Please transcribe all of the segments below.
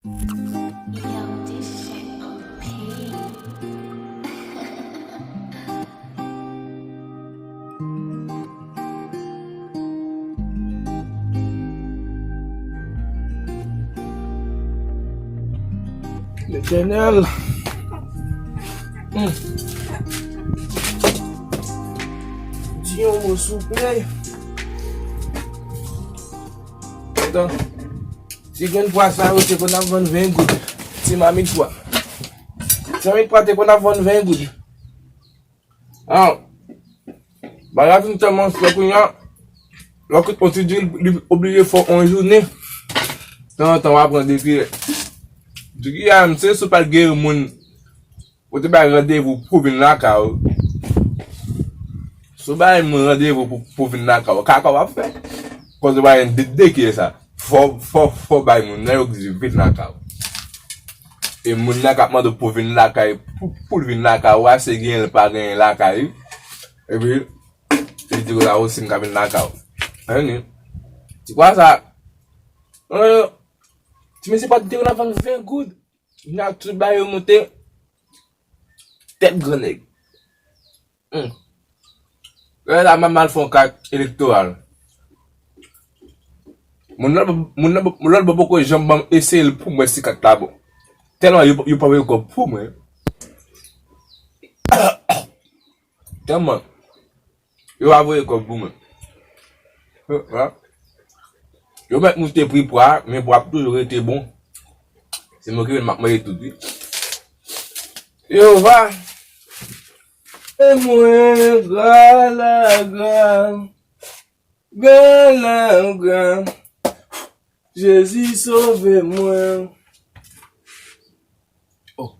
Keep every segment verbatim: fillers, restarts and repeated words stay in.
Yo, this shit on P. Letènèl. Hmm. Di yon mo, souple. Ti grenn pwa sa yo, te konn ap vann ven goud. Ti mamit pwa. Ti mamit pwa te konn ap vann ven goud. Ah, bagay la vin tèlman chè kounye a, lè w kite yon ti diri, li oblije fè w yon jounen. Tanzantan, w a pran de kiyè. Di kiyè a, misye, si w pa t gen moun, ou te bay randevou pou vin lakay ou. Si w bay moun randevou pou, pou vin lakay ou, kaka w ap fè. Koz ou bay de, de kiyè sa. Fò, fò, fò bay moun nan yo ki di vin lakay ou. E moun nan k ap mande w pou vin lakay, pou, pou l vin lakay ou a, se genyen l pa genyen lakay li. Epi, li di w la osi m ka vin lakay ou. Anni. Ti kwa sa? Ti mesye pa t te konn ap vann ven goud. N ap tout ba yo moute. Tèt grannèg. Hmm. Lè la, m ap mal fè yon kat elektoral. Moun lòt, moun lòt, moun lòt bò poko janm ban m eseye l pou m wè si kat la bon. Tèlman yo, yo pa voye kòb pou mwen. Tèlman. Yo pa voye kòb pou mwen. Yo mèt moute pri pwa, men pwa ap toujou rete bon. Se mwen ki menm m ap manje tout, wi. Yo va. E mwen, gra la gra. Gra la gra. Jezi sove mwen. Oh.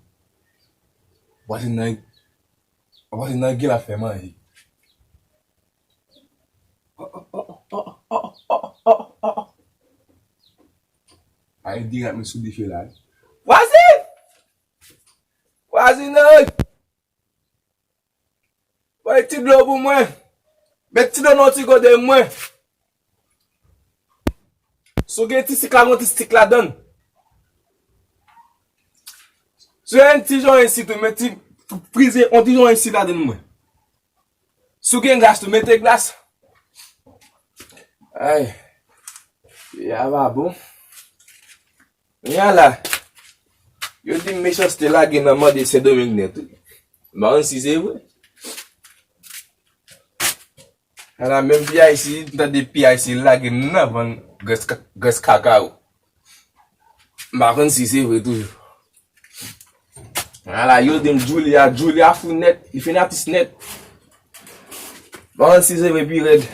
Vwazin nan, vwazin nan gen la fè manje. Ay, dirèk men sou dife la. Vwazin! Vwazin, oy! Bay ti dlo pou mwen. Met ti dlo nan ti gode mwen. Si w gen ti sik la, yon ti sik ladan l. Si w gen ti jan ensi tou, met ti frize, yon ti jan ensi ladan l mwen. Si w gen glas tou, mete glas. Ay. Ya va bon. Kounye a la, yo di m mechanste lage nan mande Sendomeng nèt, wi. M pa konn si se vre. Ala menm P I C, m tande P I C lage nan vann grès ka-, grès kakawo. M pa konn si se vre toujou. Ala, yo di m Julia, Julia fou nèt, li fin atis nèt. M pa konn si se vre pi rèd.